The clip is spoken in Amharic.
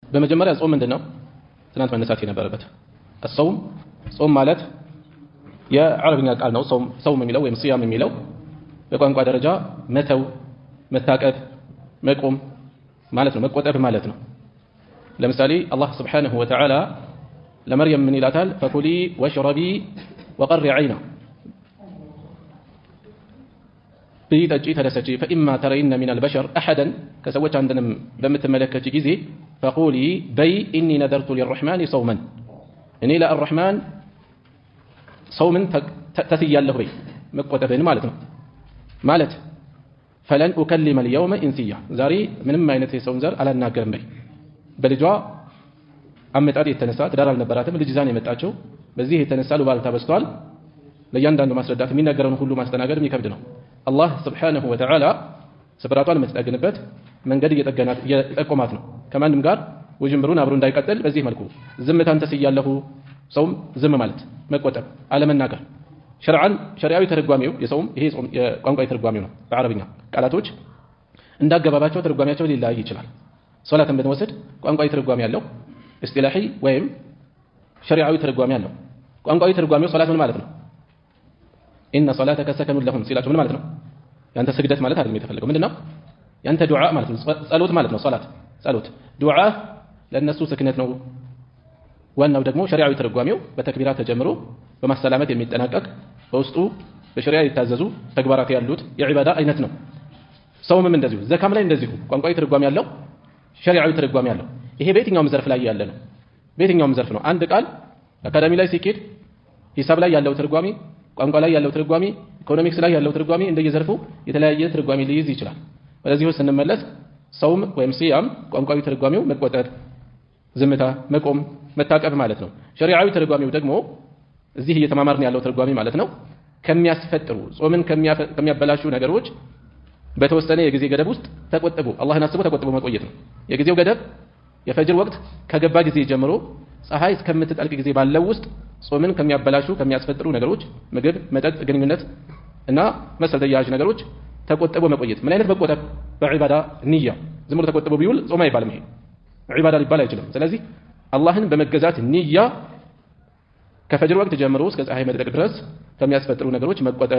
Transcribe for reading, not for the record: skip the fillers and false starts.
በመጀመሪያ ጾም ምንድነው? ትናንት መነሳት የነበረበት الصوم ጾም ማለት የአረብኛ ቃል ነው። ሰውም የሚለው ወይም ሲያም የሚለው በቋንቋ ደረጃ መተው፣ መታቀብ፣ መቆም ማለት ነው፣ መቆጠብ ማለት ነው። ለምሳሌ አላህ سبحانه وتعالى ለመርየም ምን ይላታል? فكلي واشربي وقري عينا፣ ብይ፣ ጠጪ፣ ተደሰቺ። فإما ترين من البشر أحدا፣ ከሰዎች አንድንም በምትመለከች ጊዜ فقولي በይ إني نذرت للرحمن صوما፣ እኔ ለአርረሕማን ሰውምን ተስያለሁ በይ፣ መቆጠብን ማለት ነው። ማለት فلن أكلم اليوم إنسيا፣ ዛሬ ምንም አይነት የሰውን ዘር አላናገርም በይ። በልጇ አመጣጥ የተነሳ ትዳር አልነበራትም፣ ልጅ ይዛ ነው የመጣችው። በዚህ የተነሳ ሉባልታ በዝቷል። ለእያንዳንዱ ማስረዳት የሚነገረውን ሁሉ ማስተናገድ የሚከብድ ነው። አላህ سبحانه وتعالى ስብራቷን የምትጠግንበት መንገድ እየጠቆማት ነው። ከማንም ጋር ውዥንብሩን አብሮ እንዳይቀጥል በዚህ መልኩ ዝምታን ተስያለሁ። ሰውም ዝም ማለት መቆጠብ፣ አለመናገር። ሸርዓን ሸሪዓዊ ትርጓሜው የሰውም ይሄ ጾም የቋንቋ ትርጓሜው ነው። በአረብኛ ቃላቶች እንዳገባባቸው ትርጓሜያቸው ሊለያይ ይችላል። ሶላትን ብንወስድ ቋንቋዊ ትርጓሜ ያለው اصطلاحي ወይም ሸሪዓዊ ትርጓሜ አለው። ቋንቋዊ ትርጓሜው ሶላት ምን ማለት ነው? إن صلاتك سكن لهم ሲላቸው ምን ማለት ነው? ያንተ ስግደት ማለት አይደለም የተፈለገው። ምንድነው? ያንተ ዱዓ ማለት ነው፣ ጸሎት ማለት ነው። ሶላት ጸሎት፣ ዱዓ ለእነሱ ስክነት ነው። ዋናው ደግሞ ሸሪዓዊ ትርጓሜው በተክቢራ ተጀምሮ በማሰላመት የሚጠናቀቅ በውስጡ በሸሪዓ የታዘዙ ተግባራት ያሉት የዒባዳ አይነት ነው። ሰውምም እንደዚሁ፣ ዘካም ላይ እንደዚሁ ቋንቋዊ ትርጓሜ ያለው ሸሪዓዊ ትርጓሜ ያለው። ይሄ በየትኛውም ዘርፍ ላይ ያለ ነው። በየትኛውም ዘርፍ ነው። አንድ ቃል አካዳሚ ላይ ሲኬድ ሂሳብ ላይ ያለው ትርጓሜ፣ ቋንቋ ላይ ያለው ትርጓሜ፣ ኢኮኖሚክስ ላይ ያለው ትርጓሜ እንደየዘርፉ የተለያየ ትርጓሜ ሊይዝ ይችላል። ወደዚሁ ስንመለስ ሰውም ወይም ሲያም ቋንቋዊ ትርጓሜው መቆጠብ፣ ዝምታ፣ መቆም፣ መታቀብ ማለት ነው። ሸሪዓዊ ትርጓሜው ደግሞ እዚህ እየተማማርን ያለው ትርጓሜ ማለት ነው። ከሚያስፈጥሩ ጾምን ከሚያበላሹ ነገሮች በተወሰነ የጊዜ ገደብ ውስጥ ተቆጥቦ አላህን አስቦ ተቆጥቦ መቆየት ነው። የጊዜው ገደብ የፈጅር ወቅት ከገባ ጊዜ ጀምሮ ፀሐይ እስከምትጠልቅ ጊዜ ባለው ውስጥ ጾምን ከሚያበላሹ ከሚያስፈጥሩ ነገሮች ምግብ፣ መጠጥ፣ ግንኙነት እና መሰል ተያያዥ ነገሮች ተቆጥቦ መቆየት። ምን አይነት መቆጠብ? በዒባዳ ንያ። ዝም ብሎ ተቆጥቦ ቢውል ጾም አይባልም። ይሄ ዒባዳ ሊባል አይችልም። ስለዚህ አላህን በመገዛት ንያ ከፈጅር ወቅት ጀምሮ እስከ ፀሐይ መጥለቅ ድረስ ከሚያስፈጥሩ ነገሮች መቆጠብ።